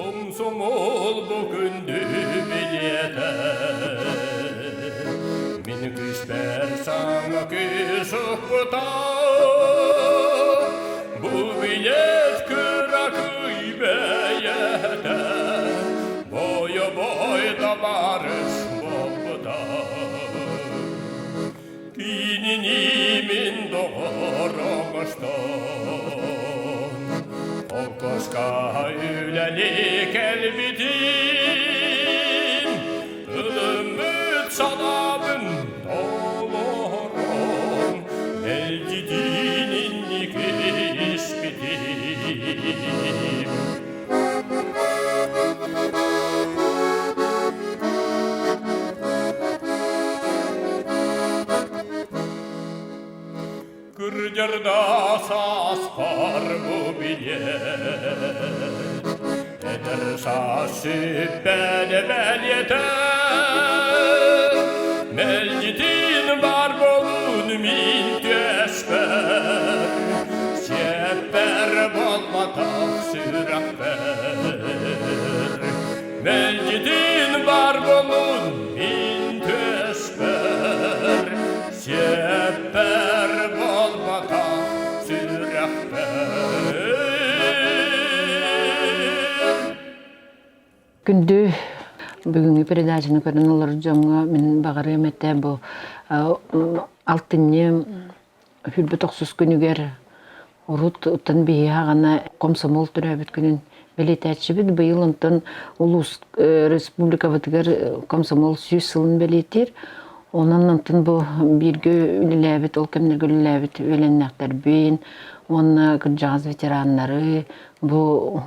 Комсомол бу күндү билиэтэ Мин күүспэр саҥа күүс укпута Бу билиэт кыракый бэйэтэ Бойобой табаарыс буолбута Кинини мин доҕор оҥостон, холкуоска үлэлии кэлбитим, ылыммыт санаабын толорон, мэлдьитин инники испитим. Кырдьарда сааспар бу билиэт, Эдэр саас сүппэт бэлиэтэ, Мэлдьитин баар буолун мин түөспэр, Сиэппэр буолбатах сүрэхпэр. Мэлдьитин баар буолун мин түөспэр, Сиэппэр буолбатах сүрэхпэр. Күндү бүгүҥҥү передачаны көрөн олорор дьоҥҥо мин баҕарыам этэ бу алтынньы сүүрбэ тохсус күнүгэр урут оттон биһиги аҕана комсомол төрөөбүт күнүн бэлиэтээччибит. Быйыл онтон улуус республикабытыгар комсомол 100 сылын бэлиэтиир. Онон онтон бу бииргэ үлэлээбит, ол кэмнэргэ үлэлээбит үөлэннэхтэрбин уонна кырдьаҕас ветераннары бу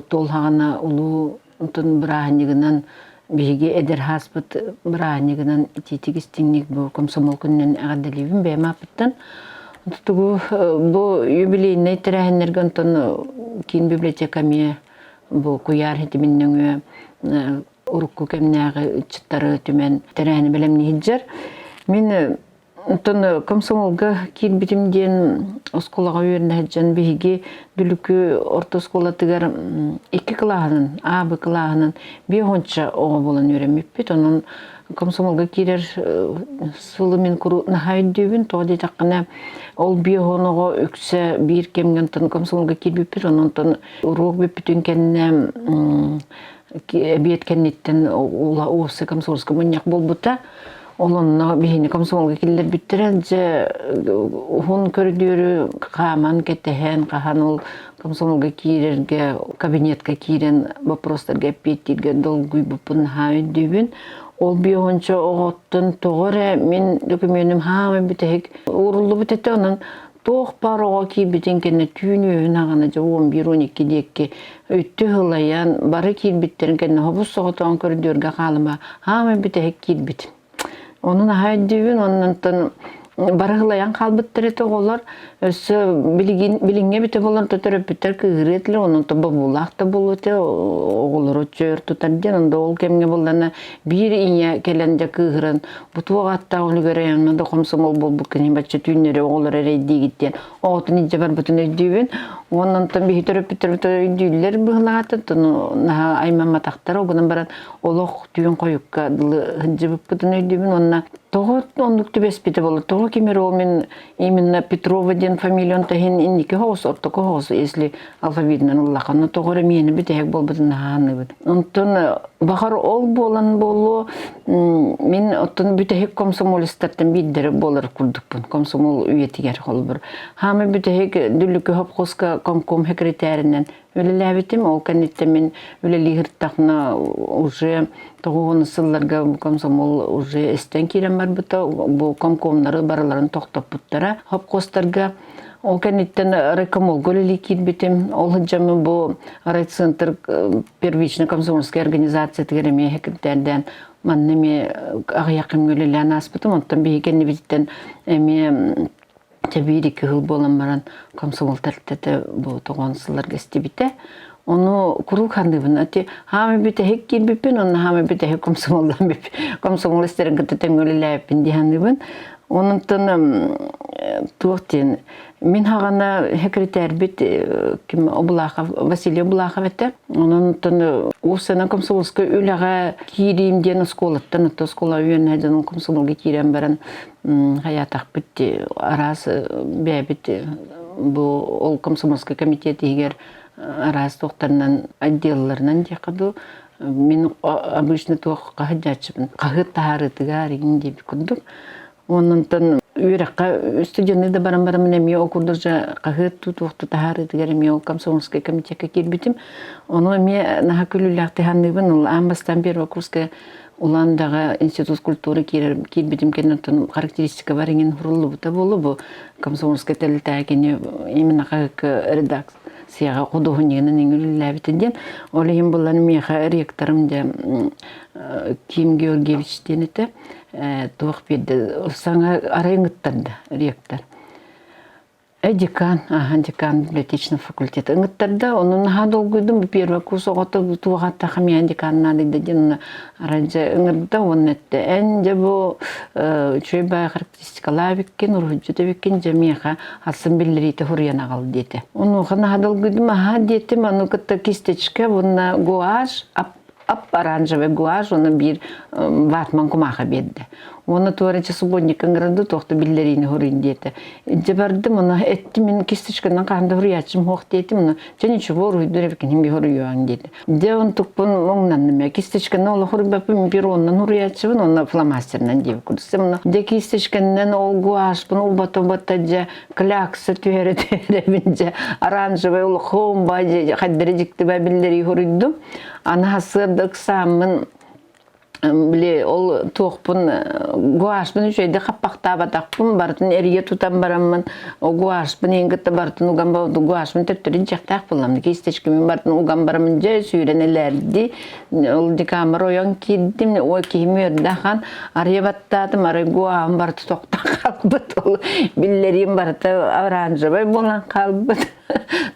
туолһаҕына улуу Онтон бырааһынньыгынан биһиги эдэр ааспыт бырааһынньыгынан итиитик истиҥник бу комсомол күнүнэн эҕэрдэлиибин бэйэм ааппыттан. Тугу бу юбилейнай тэрээһиннэргэ онтон киин библиотека эмиэ бу куйаар ситимин нөҥүө урукку кэмнээҕи ыччаттары түмэн тэрээһини бэлэмниир. Мин Оттон комсомолга киирбитим диэн оскуолаҕа үөрэнэ сылдьан биһиги Дүлүкү орто оскуолатыгар икки кылааһынан, А, Б кылааһынан биэс уонча оҕо буолан үөрэммиппит. Онон комсомолга киирэр сылы мин куруук наһаа өйдүүбүн. Тоҕо диэтэххинэ, ол 50 оҕо үксэ биир кэмҥэ онтон комсомолга киирбиппит. Онон уруок бүппүтүн кэннэ эбиэт кэнниттэн уопсай комсомольскай мунньах буолбута. Ол онно биһини комсомолга киллэрбиттэрэ дьэ уһун көрүдүөрү хааман кэтэһэн хаһан ол комсомолга киирэргэ кабинетка киирэн вопростарга эппиэттииргэ долгуйбуппун наһаа өйдүүбүн. Ол биэһонча оҕоттон тоҕо эрэ мин докумуонум хаамай бүтэһик ууруллубут этэ онон туох баар оҕо киирбитин кэннэ түүн үөһүн аҕана дьэ 11-12 диэки өттү ылайан бары киирбиттэрин кэннэ хобус соҕотоон көрүдүөргэ хаалыма хаамай бүтэһик киирбит. Ону наһаа өйдүүбүн оннонтон бары ылайан хаалбыттар этэ оҕолор өссө билигин билиҥҥэ эбитэ буолан төрөппүттэр кыыһырыа этилэр онон бобуулаах да буолуо этэ оҕолору чөөр тутар диэн онда ол кэмҥэ буоллана биир ийэ кэлэн дьэ кыыһыран бу туох ааттаах үлүгэр онно да хомсомол буолбуккун бачча түүннэри оҕолор эрэйдиигит диэн оҕотун илдьэ барбытын өйдүүбүн уонна онтон биһи төрөппүттэрбит өйдүүллэр быһылаата наһаа аймамматахтара ол гынан баран олох түүн хойукка дылы сылдьыбыппытын өйдүүбүн уонна тоҕо оннук түбэспитэ буолла тоҕо ким эрэ ол мин именно Петрова диэн фамилиям таһын инники хоҕус ортоку хоҕус если алфавитынан ыллаххына тоҕо эрэ миэнэ бүтэһик буолбутун наһаа онтон баҕар ол буолан буолуо мин оттон бүтэһик комсомолецтартан биирдэрэ буолар курдукпун комсомол үйэтигэр холобур хаамай бүтэһик Дүллүкү совхозка комком секретарынан үлэлээбитим ол кэнниттэн мин үлэлии сырыттахпына уже тоҕуһун сылларга комсомол уже эстэн киирэн барбыта бу комкомнары барыларын тохтоппуттара совхозтарга ол кэнниттэн райкомолга үлэлии киирбитим ол сылдьаммын бу райцентр первичный комсомольскай организациятыгар эмиэ секретардаан манна эмиэ аҕыйах кэмҥэ үлэлээн ааспытым онтон биһиги кэннибититтэн эмиэ Чэбиир кыһыл буолан баран комсомол тэрилтэтэ бу тоҕон сылларга истибитэ. Ону куруук саныыбын. Ати хаамай бүтэһик киирбиппин, онно хаамай бүтэһик комсомоллаан комсомол истэрин кытта тэҥҥэ үлэлээбиппин дии саныыбын. Онтон Туох диэн мин хаҕана секретарьбит ким Облахов Василий Облахов этэ. Онон оттон уопсайынан комсомольскай үлэҕэ киириим диэн оскуолаттан отто оскуола үөрэнэ дьонун комсомолга киирэн баран хайаатахпыт араас бэйэбит бу ол комсомольскай комитет иһигэр араас туохтарынан отделларынан диэххэ дуу мин обычно туох хаһыат хаһыат таһаарыытыгар игин диэбит курдук. Онтон үөрэххэ студенныы да баран бараммын эмиэ ол курдук дьэ хаһыат туохту таһаарыытыгар эмиэ ол комсомольскай комитекка киирбитим. Ону эмиэ наһаа күлүүлээхтик саныыбын. Ол аан бастаан первый курска Улан-Удэҕэ институт культуры киирэр киирбитим кэннэ оттон характеристикабар иҥин суруллубута буолуо бу комсомольскай тэрилтэҕэ кини именно хаһыакка редакцияҕа худуоһунньугунан иҥилиллээбитин диэн. Ол иһин булан миэхэ ректорым дьэ Ким Георгиевич диэн этэ. Туох биэрдэ саҥа арай ыҥыттарда ректор. Декан, аха, декан библиотечный факультет ыҥыттарда, ону наһаа долгуйдум. Первый курс оҕото туоҕа хамыйан декан наадыйда диэн арай дьэ ыҥырда уонна эттэ эн дьэ бу үчүгэй баай характеристикалаабиккин, уруһуйдьут эбиккин, дьэ миэхэ атын биллэриитэ суруйан аҕал диэтэ. Онуоха наһаа долгуйдум, аһаа диэтим, ону кытта кисточка уонна гуашь ап-оранжевый гуашь уонна биир ватман кумааха биэрдэ. Уонна туорачы субботникка ыҥырды туох да биллэриини суруйун диэтэ. Дьэ бардым, ону эттим мин кисточканан хаһан да суруйааччым суох диэтим, ону чэ ничего уруйдуур эбиккин иһин суруйуоҥ диэтэ. Дьэ онтукпун муҥнанным ээ кисточканан олох суруйбаппын перонунан суруйааччыбын уонна фломастерынан диэбит курдук. Онно дьэ кисточканан ол гуашпын убата-убата дьэ клякса түһэрэ түһэрэбин дьэ оранжевый улахан ба дьэ хайдары дьиктибэ биллэрии суруйдум. Аны сарсыарда ыксааммын били ол туохпун гуашпын үчүгэйдик хаппахтаабатахпын барытын эрийэ тутан бараммын гуашпын иһин кытта барытын уган гуашпын төттөрү дьиэхтээх буоллам кисточкабын барытын уган бараммын дьэ сүүрэн элээрди ол декамер ойон киирдим ой киһим үөрдэ ахан арыйа баттаатым арай гуаһым барыта тохтон хаалбыт ол биллэриим барыта оранжевай буолан хаалбыт.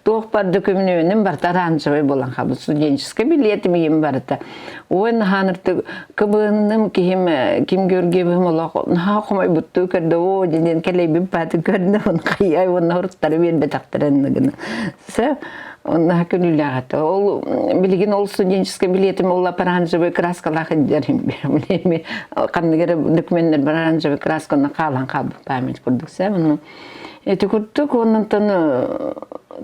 Туох бар дөкүмүнүөнүм барыта оранжевый буолан хаалбыт. Студенческий билиэтим иһим барыта. Ой, наһааныртык кыбыһынным киһим Ким Георгиевым олох наһаа хомойбуттуу көрдө оо диэн кэлэйбит бааты көрдө он хайай уонна хоруттары биэрбэтэхтэрин гына. Сэ онна күнүлээх этэ. Ол билигин ол студенческий билиэтим ол оранжевый краскалаах илдьэрим. Ханнык эрэ документтар бар оранжевый красканы хаалан хаалбыт память курдук сэ. Ити курдук оннунтан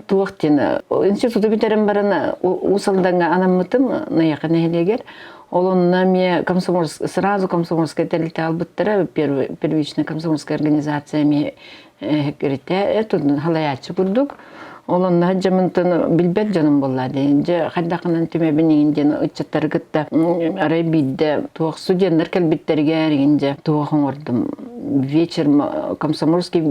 туох диэн институту бүтэрэн баран Уус Алдаҥҥа анаммытым Найахы нэһилиэгэр. Ол онно эмиэ комсомольск сразу комсомольскай тэрилтэ албыттара первичная комсомольская организация эмиэ киритэ халайааччы курдук. Ол онно дьомунтан билбэт дьонум буолла дии. Дьэ хайдахынан түмэбин иҥин диэн ыччаттары кытта арай биирдэ туох студеннар кэлбиттэригэр иҥин дьэ туох оҥордум вечер комсомольский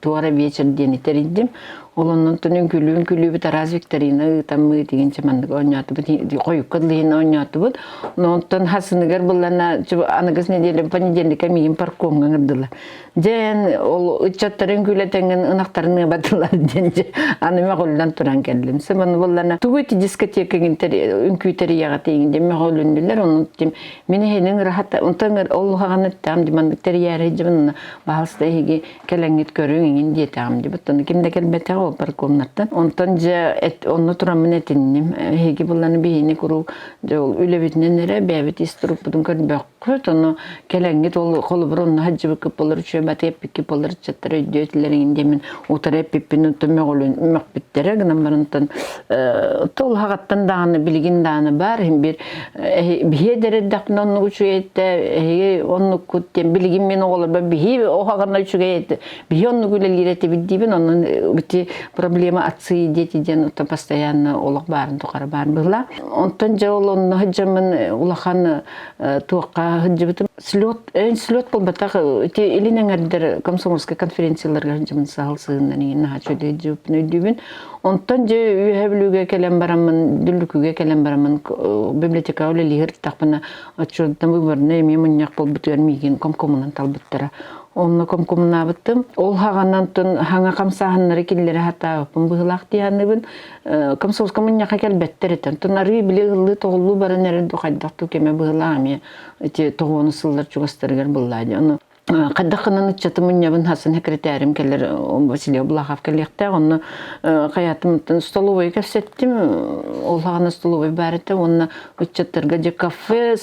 туора вечер диэни тэрийдим. Ол оннун үҥкүүлүүн күлүүбүт араас викторина ыытаммыт игинчи маннык оонньоотубут хойукка дылыһын оонньоотубут. Но онтон хасыныгар буллана аныгыс неделя понедельникка миигин паркомҥа ыҥырдылар. Дьэн ол ыччаттарын күлэтэҥҥин ынахтарын ыабатылар диэн дьэ аны мөҕүллэн туран кэллим. Сыман буллана тугу ити дискотекаҕын үҥкүү тэрийэҕитиҥ диэн мөҕүлүннүлэр. Онон мин эһинин ыраһата онтон ол хаҕан эттэҕим ди маннык тэрийээри дьыбын баһалста эһиги кэлэҥҥит көрүҥ иҥин диэтэҕим дибит. Ону ким да кэлбэтэҕэ ол паркомнартан. Онтон дьэ онно тураммын этинним. Эһиги булланы биһини куруук дьэ ол үлэбитинэн эрэ бэйэбит ис турукпутун көрбөх Ону кэлэҥҥит ол холобур онно сылдьыбыккыт буолар үчүгэй баты эппиккит буолар ыччаттар өйдүө этилэр диэмин утары эппиппин онтон мөҕүлүн мөхпүттэрэ гынан баран онтон ол хаҕаттан даҕаны билигин даҕаны баар иһин биир биһиэ эдэр эрдэхпинэ оннук үчүгэй этэ эһиги оннуккут диэн билигин мин оҕолорбор биһи оһоҕорно үчүгэй этэ биһи оннук үлэлиир этибит диибин онон ити проблема отцы и дети диэн оттон постоянно олох баарын тухары баар быһыла онтон дьэ ол онно сылдьаммын улахан туохха сылдьыбытым слет слет буолбатах ити илин эҥэрдэр комсомольскай конференцияларга сылдьыбын саһыл сыһыннан иҥин наһаа үчүгэй сылдьыбыппын өйдүүбүн онтон дьэ үөһэ бүлүүгэ кэлэн бараммын дүллүкүгэ кэлэн бараммын библиотекаҕа үлэлии сырыттахпына отчуоттан выборный эмиэ мунньах буолбутугар миигин комкомунан талбыттара онно комкомунаабыттым ол хаҕанан хаҥа хамсааһыннары киллэрэ сатаабыппын быһыылаах дии саныыбын комсомольскай мунньахха кэлбэттэр этэ. Онтон арыы били ыллыы тоҕуллуу баран эрэр ду хайдах туу кэмэ быһылаах эмиэ ити тоҕуону сыллар чугастарыгар быллаа дии. Ону Хайдах гынан ыччаты мунньабын хасын секретарым кэлэр Василий Облахов кэлиэхтээх онно хайаатым столовой кэпсэттим ол хаҕана столовой баар этэ уонна ыччаттарга дьэ кафе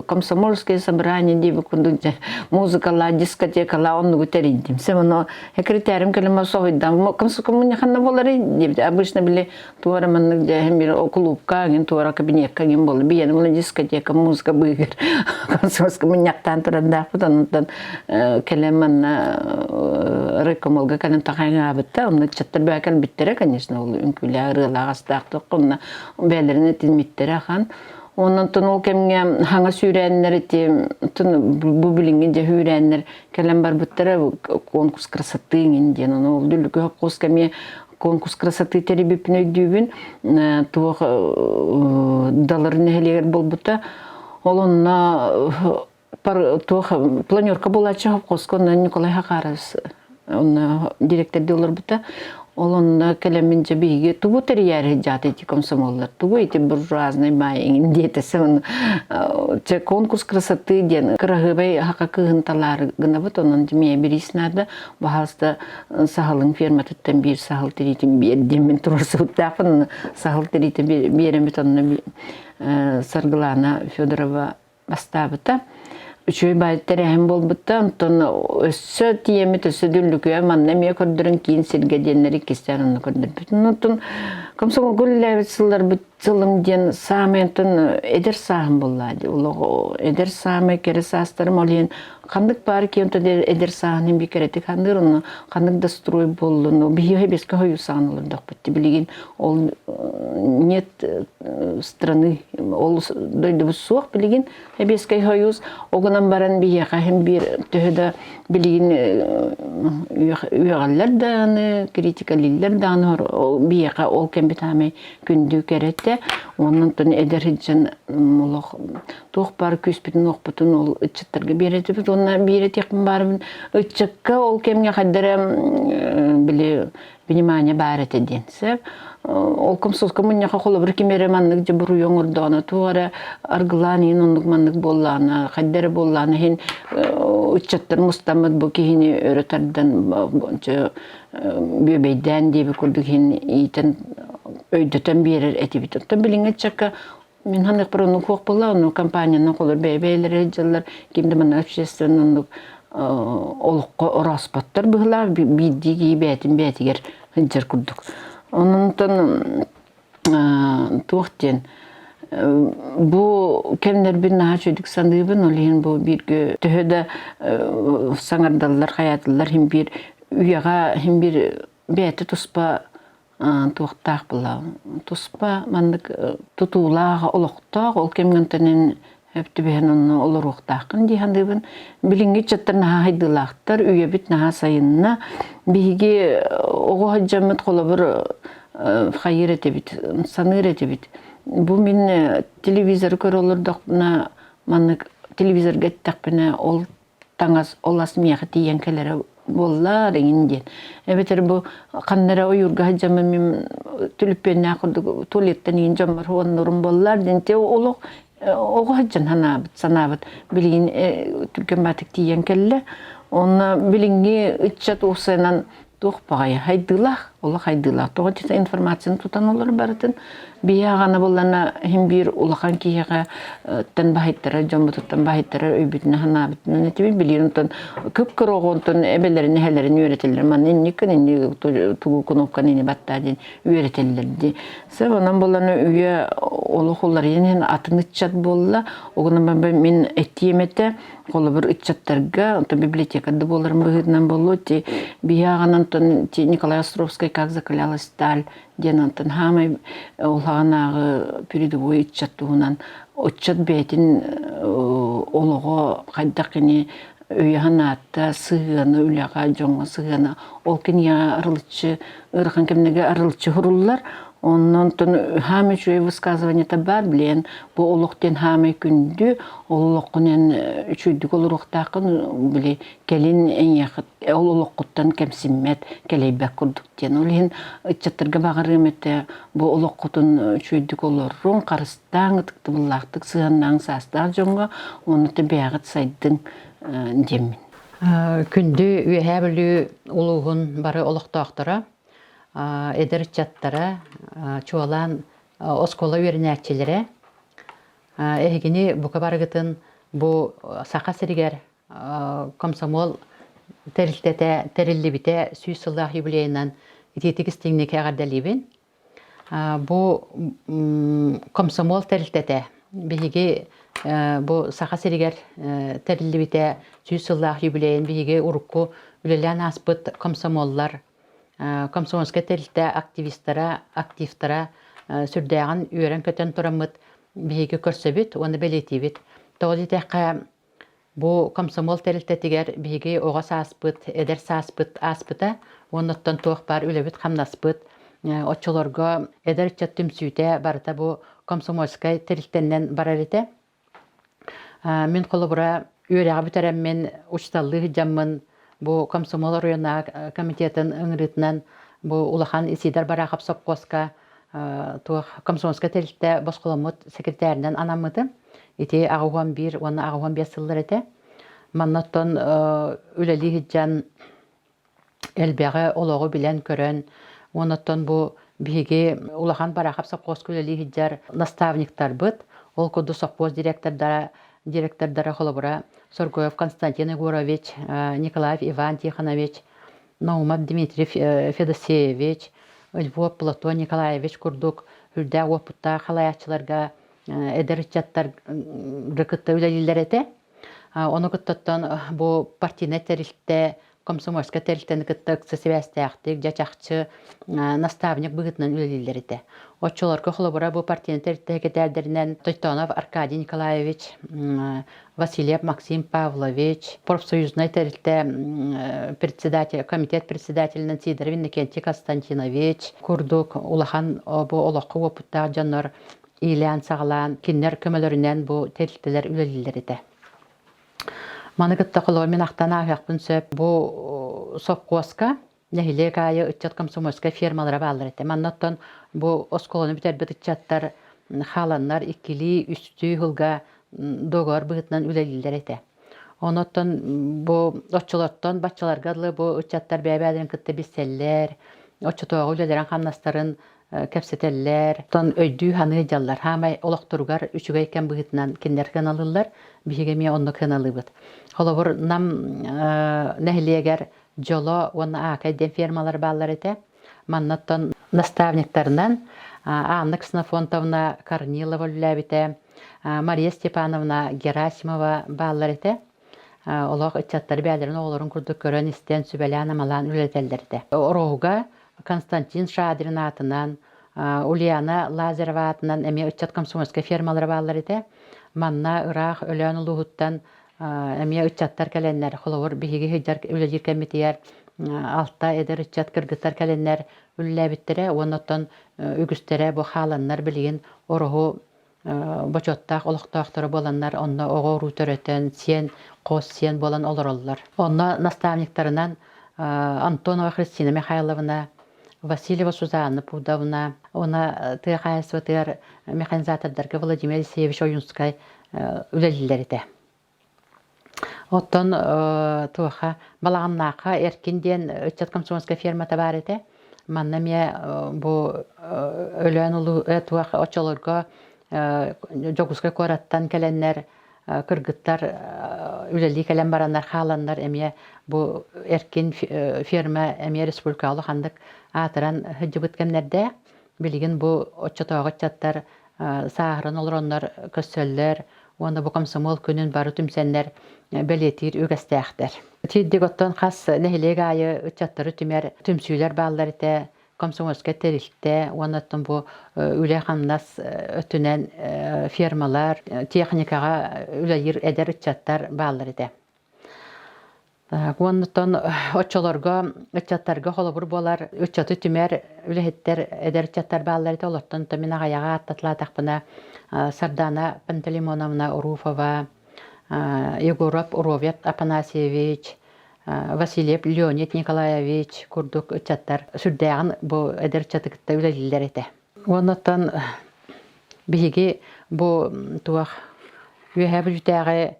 комсомольское собрание диэбит курдук дьэ музыкалаа дискотекалаа оннугу тэрийдим сэ ону секретарым кэлэн соһуйдам комсомольханна буоларый диэбит обычно били туора маннык дьээһин бир кулуупка гин туора кабинетка гин буолла биен муна дискотека музыка быыгыр консорска мунньахтаан турандаахпыт онтон кэлэн манна райкомолга кэлэн тахайгаабытта онно ыччаттар бээ кэлбиттэрэ конечно ол үҥкүүлээх ырыалаах астаах онно бээлэрин этиммиттэрэ ахан онон ол кэмҥэ хаҥа сүүрээннэр ити бу билиҥҥи дьэ сүүрээннэр кэлэн барбыттара конкурс красоты иҥин диэн ону ол дүлүкү хопхуос кэмиэ конкурс красоты тэрийбиппин өйдүүбүн туох далыр нэһилиэгэр буолбута ол онно туох планерка буолааччы хопхуоска онно Николай Хахаров онно директордыы олорбута ол онно кэлэммин дьэ биһиги тугу тэрийээри дьаата ити комсомоллар тугу ити буржуазный баай иҥин диэтэсэ ону чэ конкурс красоты диэн кыраһыабай хака кыыһын талаары гынабыт онон миэ бириис наада баһаалыста саһылын ферматыттан биир саһыл тириитин биэрдиммин туруорсубуттаахпын саһыл тириитэ биэрэммит онно Саргылана Федорова бастаабыта үчүгэй баай тэрээһин буолбута онтон өссө тиийэммит өссө дүллүкүө манна эмиэ көрдөрөн киин сиргэ диэннэри иккистээн онно көрдөрбүт онтон комсомолга үлэлээбит сылларбыт сылым диэн саамай онтон эдэр сааһым буолла олох эдэр саамай кэрэ саастарым ол иһин ханнык баар киэн эдэр сааһын би кэрэтик ханныыр онно ханнык да строй буоллун биһиэхэ бэскэ хойусаан олордохпут билигин ол нет страны ол дойдубут суох билигин Сэбиэскэй Союз огунан баран биһиэхэ иһин биир төһө да билигин үөҕэллэр даҕаны критикалииллэр даҕаны биһиэхэ ол кэмбит аамай күндү кэрэтэ уонна онтон эдэр сылдьан олох туох баар күүспүтүн-уохпутун ол ыччаттарга биэрэтибит уонна биир этиэхпин баарбын ыччакка ол кэмҥэ хайдара били внимание баар этэ диэн сөп ол комсомольскай мунньахха холобур ким эрэ маннык дьэ буруйу оҥордоҕуна туох эрэ аргылаан иһин оннук маннык буоллаҕына хайда эрэ буоллаҕына иһин ыччаттар мустаммыт бу киһини өрө тардан бүөбэйдээн диэбит курдук иһин иитэн өйдөтөн биэрэр этибит оттон билиҥҥи ыччакка мин саныахпар оннук суох буолла оннук компаниянан холор бэйэ-бэйэлэрэ сылдьаллар ким да манна общественный оннук олоххо орооспоттор быһыылаах биирдии киһи бэйэтин бэйэтигэр сылдьар курдук онон туох диэн бу кэмнэрбин наһаа үчүгдүк саныыбын ол иһин бу бииргэ төһө да саҥардаллар хайаатыллар иһин биир үйэҕэ иһин биир бэйэтэ туспа туохтаах буолла туспа маннык тутуулаах олохтоох ол кэмҥэ онтон эн түбэһэн онно олоруохтааххын дии саныыбын билиҥҥи ыччаттар наһаа хайдыылаахтар үйэбит наһаа сайынна биһиги оҕо сылдьаммыт холобур хайыыр этибит саныыр этибит бу мин телевизоры көрө олордохпуна маннык телевизорга эттэхпинэ ол таҥас ол ас миэхэ тиийэн кэлэрэ буолла эҥин диэн эбэтэр бу ханна эрэ ойуурга сылдьаммын мин түлүппүөннээх курдук туалеттан иин дьоммор уоннурум буоллар диэн те олох оҕо сылдьан санаабыт санаабыт билигин түргэн баатык тиийэн кэллэ онно билиҥҥи ыччат уопсайынан туох баҕайы хайдыылаах олох хайдыылаах тоҕо диэтэ информацияны тутан олор барытын биһи аҕана буллана иһин биир улахан киһиэхэ тэн баһыйтара дьоммутуттан баһыйтара өйбүтүнэн санаабытынан этибит билигин онтон кып-кыра оҕо онтон эбэлэрин эһэлэрин үөрэтэллэр манна инникин инни тугу кнопканы ини баттаа диэн үөрэтэллэр дии сөп онон буллана үйэ олох уларыйан иһин атын ыччат буолла огунан мин этиэм этэ холобур ыччаттарга онтон библиотекарь да буоларым быһыытынан буолуо ти биһи аҕан онтон ти Николай Островскай как закалялась сталь диэн онтон хаамай улаҕанааҕы передовой ыччат туһунан ыччат бэйэтин олоҕо хайдах кини өйө-санаата сыһыана үлэҕэ дьоҥҥо сыһыана ол кинигэҕэ арылыччы ыарахан кэмнэргэ арылыччы суруллар онон хаамай үчүгэй высказываниета баар билиэн бу олох диэн хаамай күндү ол олоххун эн үчүгэйдик олоруохтааххын били кэлин эйиэхэ ол олоххуттан кэмсиммэт кэлэйбэт курдук диэн ол иһин ыччаттарга баҕарыам этэ бу олоххутун үчүгэйдик олоруҥ харыстааҥ ытыктабыллаахтык сыһыаннааҥ саастаах дьоҥҥо уонна бэйэҕит сайдыҥ диэммин. Күндү Үөһээ Бүлүү улууһун бары олохтоохторо, эдэр ыччаттара, чуолаан оскуола үөрэнээччилэрэ, эһигини бука барыгытын бу Саха сиригэр комсомол тэрилтэтэ тэриллибитэ 100 сыллаах юбилейынан итиитик истиҥник эҕэрдэлиибин. Бу комсомол тэрилтэтэ биһиги бу Саха сиригэр тэриллибитэ 100 сыллаах юбилейын биһиги урукку үлэлээн ааспыт комсомоллар, комсомольскай тэрилтэ активистара, активтара сүрдээҕин үөрэн-көтөн тураммыт биһиги көрсөбүт уонна бэлиэтиибит. Тоҕо диэтэххэ, Бу комсомол тэрилтэтигэр биһиги оҕо сааспыт, эдэр сааспыт ааспыта уонна оттон туох баар үлэбит-хамнаспыт оччолорго эдэр ыччат түмсүүтэ барыта бу комсомольскай тэрилтэннэн барар этэ. Мин холобура үөрэҕи бүтэрэммин, учууталлыы сылдьаммын бу комсомол оройуоннааҕы комитетын ыҥырыытынан бу улахан Исидор Барахов сопхуоска туох комсомольскай тэрилтэ босхоломмут секретарынан анаммытым. Ити 81 уонна 85 сыллар этэ. Манна оттон үлэлии сылдьан элбэҕи олоҕу билэн-көрөн уонна оттон бу биһиги улахан Барахов сопхуоска үлэлии сылдьар наставниктарбыт, ол курдук сопхуос директордара директордара холобура Соргоев Константин Егорович, Николаев Иван Тихонович, Наумов Дмитрий Федосеевич, Львов Платон Николаевич курдук үрдээх уопуттаах халайааччыларга эдэр ыччаттары кытта үлэлииллэр этэ. Ону кыттаттан бу партийнай тэрилтэ комсомольскай тэрилтэни кытта ыкса сибээстээхтик, дьэ чахчы наставник быһыытынан үлэлииллэр этэ. Оччолорго холобура бу партийнай тэрилтэ сэкэтээрдэринэн Тойтонов Аркадий Николаевич, Васильев Максим Павлович, профсоюзнай тэрилтэ председатель, комитет председателинэн Сидоров Иннокентий Константинович курдук улахан бу олоххо уопуттаах дьоннор иилээн-саҕалаан кинилэр көмөлөрүнэн бу тэрилтэлэр үлэлииллэр этэ. Маны кытта холобур мин ахтан ааһыахпын сөп. Бу сопхуоска нэһилиэк аайы ыччат комсомольскай фермалара бааллар этэ. Манна оттон бу оскуоланы бүтэрбит ыччаттар хааланнар иккилии, үстүү сылга договор быһыытынан үлэлииллэр этэ. Онон бу оччолортон баччаларга дылы бу ыччаттар бэйэ-бэйэлэрин кытта билсэллэр, оччотооҕу үлэлэрин-хамнастарын кэпсэтэллэр, оттон өйдүү-саныы дьаллар. Хаамай олохторугар үчүгэй кэм быһыытынан кинилэр кыаналыыллар, биһиги эмиэ онно кыаналыыбыт. Холобур, Нам нэһилиэгэр Дьоло уонна Аакай диэн фермалар бааллар этэ. Манна оттон наставниктарынан Анна Ксенофонтовна Корнилова үлэлээбитэ, Мария Степановна Герасимова бааллар этэ. Олох ыччаттары бэйэлэрин оҕолорун курдук көрөн-истэн, сүбэлээн-амалаан үлэлэтэллэр этэ. Ороһуга Константин Шадрин аатынан, Ульяна Лазарева аатынан эмиэ ыччат комсомольскай фермалара бааллар этэ. Манна ыраах Өлөөн улууһуттан эмиэ ыччаттар кэлэннэр, холобур, биһиги сылдьар үлэлиир кэммитигэр алта эдэр ыччат кыргыттар кэлэннэр үлэлээбиттэрэ уонна оттон үгүстэрэ бу хааланнар билигин Ороһу бочуоттаах олохтоохторо буоланнар онно оҕо-уруу төрөтөн, сиэн, хос сиэн буолан олороллор. Онно наставниктарынан Антонова Христина Михайловна, Васильева Сузанна Пудовна, уонна тыа хаһаайыстыбатыгар механизатордарга Владимир Алексеевич Ойунскай үлэлииллэр этэ. Оттон туоха Балаҕаннаахха Эркин диэн ыччат комсомольскай фермата баар этэ. Манна эмиэ бу Өлөөн улуу туох оччолорго Дьокуускай куораттан кэлэннэр кыргыттар үлэлии кэлэн бараннар хааланнар эмиэ бу Эркин ферма эмиэ республикаҕа улаханнык аатыран сылдьыбыт кэмнэрдээх. Билигин бу оччотооҕу ыччаттар сааһыран олороннор көрсөллөр уонна бу комсомол күнүн бары түмсэннэр бэлиэтиир үгэстээхтэр. Итирдик оттон хас нэһилиэк аайы ыччаттары түмэр түмсүүлэр бааллар этэ, комсомольскай тэрилтэ уонна оттон бу үлэ-хамнас өттүнэн фермалар, техникаҕа үлэлиир эдэр ыччаттар бааллар этэ. Уоннуттан оччолорго ыччаттарга холобур буолар ыччаты түмэр үлэһиттэр эдэр ыччаттар бааллар этэ. Олортон мин аҕайаҕа ааттатылаатахпына Сардана Пантелеймоновна Руфова, Егоров Ровет Афанасьевич, Васильев Леонид Николаевич курдук ыччаттар сүрдээҕин бу эдэр ыччаты кытта үлэлииллэр этэ. Уоннуттан биһиги бу туох Үөһээ Бүлүүтээҕи.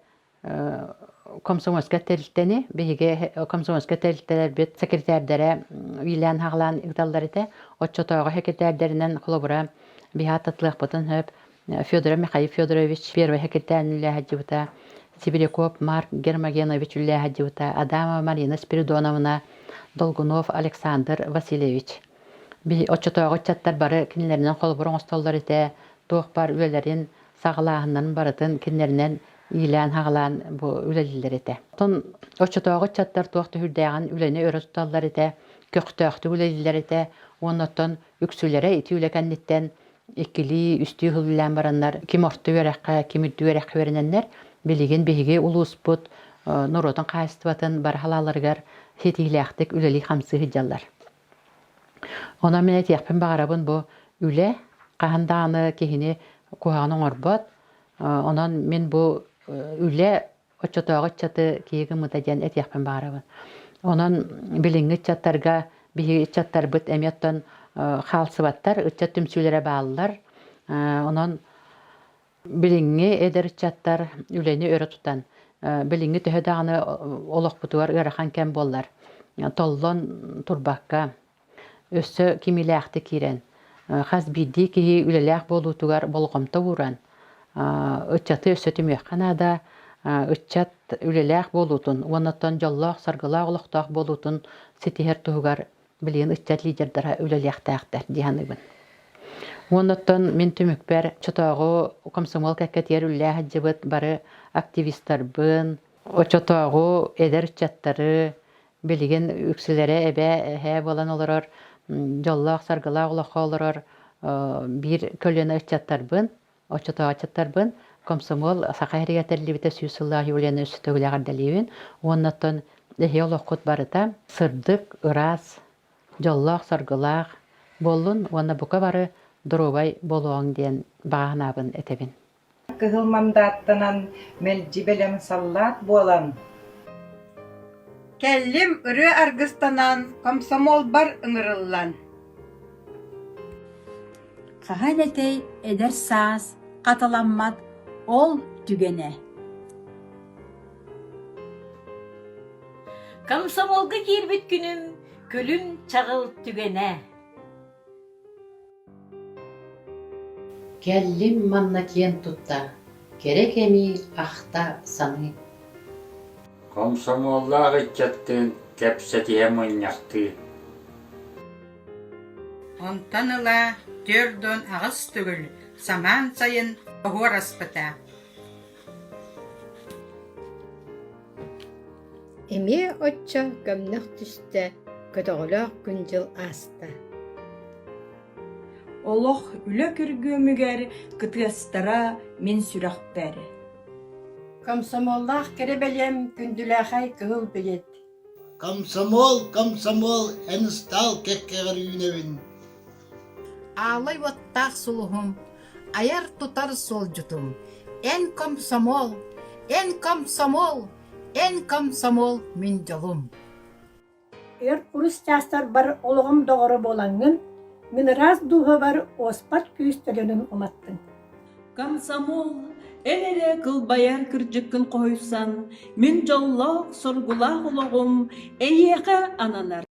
комсомольскай тэрилтэни биһиги комсомольскай тэрилтэлэрбит секретардара иилээн-хаҕалаан ыыталлар этэ. Оччотооҕу секретардэринэн холобура биһи ааттатылыахпытын сөп Федоров Михаил Федорович первый секретарь үлэлэһэ сылдьыбыта, Сибиряков Марк Гермогенович үлэлэһэ сылдьыбыта, Адамова Марина Спиридоновна, Долгунов Александр Васильевич. Биһи оччотооҕу ыччаттар бары кинилэринэн холобур оҥостоллор этэ, туох баар үлэлэрин, саҕалааһыннарын барытын кинилэринэн иилээн-хаҕалаан бу үлэлииллэр этэ. Оттон оччотооҕу ыччаттар туох да сүрдээҕин үлэни өрө туталлар этэ, көхтөөхтүк үлэлииллэр этэ уонна оттон үксүлэрэ ити үлэ кэнниттэн иккилии, үстүү сыл үлэлээн бараннар ким орто үөрэххэ, ким үрдүк үөрэххэ үөрэнэннэр билигин биһиги улууспут норуотун хаһаайыстыбатын бары салааларыгар ситиһиилээхтик үлэлии-хамсыы сылдьаллар. Онон мин этиэхпин баҕарабын бу үлэ хаһан даҕаны киһини куһаҕан оҥорбот. Онон мин бу үлэ оччотооҕу ыччаты киһи гыммыта диэн этиэхпин баҕарабын. Онон билиҥҥи ыччаттарга биһиги ыччаттарбыт эмиэ оттон хаалсыбаттар, ыччат түмсүүлэрэ бааллар. Онон Билиҥҥи эдэр ыччаттар үлэни өрө тутан, билиҥҥи төһө даҕаны олохпутугар ыарахан кэм буоллар, толлон турбакка, өссө кимиилээхтик киирэн, хас биирдии киһи үлэлээх буолуутугар болҕомто ууран, ыччаты өссө түмүөххэ наада, ыччат үлэлээх буолуутун уонна оттон дьоллоох-саргылаах олохтоох буолуутун ситиһэр туһугар билигин ыччат лидердара үлэлиэхтээхтэр дии саныыбын. Уонна оттон мин түмүкпэр оччотооҕу комсомол кэккэтигэр үлэлээх сылдьыбыт бары активистарбын, оччотооҕу эдэр ыччаттары, билигин үксүлэрэ эбээ, эһээ буолан олорор, дьоллоох-саргылаах олоххо олорор биир көлүөнэ ыччаттарбын, оччотооҕу ыччаттарбын комсомол Саха сиригэр тэриллибитэ сүүс сыллаах юбилейын өссө төгүл эҕэрдэлиибин уонна оттон эһиги олоххут барыта сырдык, ыраас, дьоллоох-саргылаах буоллун уонна бука бары доруобай буолуоҕуҥ диэн баҕа санаабын этэбин. Кыһыл мандааттанан мэлдьи бэлэм саллаат буолан Кэллим ырыа аргыстанан, комсомолбар ыҥырыллан Хаһан этэй эдэр саас хатыламмат ол түгэнэ Комсомолга киирбит күнүм күлүм-чаҕыл түгэнэ Кэллим манна киэн тутта, кэрэ кэми ахта саныы. Комсомоллаах ыччаттыын кэпсэтиһэ мунньахтыы. Онтон ыла 48 төгүл самаан сайын оһуор аспыта. Эмиэ оччо көмнөх түстэ, көтөҕөлөөх күн-дьыл ааста. Олох үлэ күргүөмүгэр кытыастара мин сүрэхпэр. Комсомоллаах кэрэ бэлиэм күндүлээхэй кыһыл билиэт. Комсомол, комсомол, эн ыстаал кэккэҕэр үүнэбин. Аалай уоттаах сулуһум, айар-тутар суолдьутум, эн комсомол, эн комсомол, эн комсомол мин дьолум. Өр курус чаастарбар олоҕум доҕоро буолаҥҥын, мин ыраас дууһабар уоспат күүс төлөнүн уматтыҥ. Комсомол, эн эрэ кылбайар кырдьыккын хоһуйсан, мин дьоллоох, соргулаах олоҕум эйиэхэ ананар.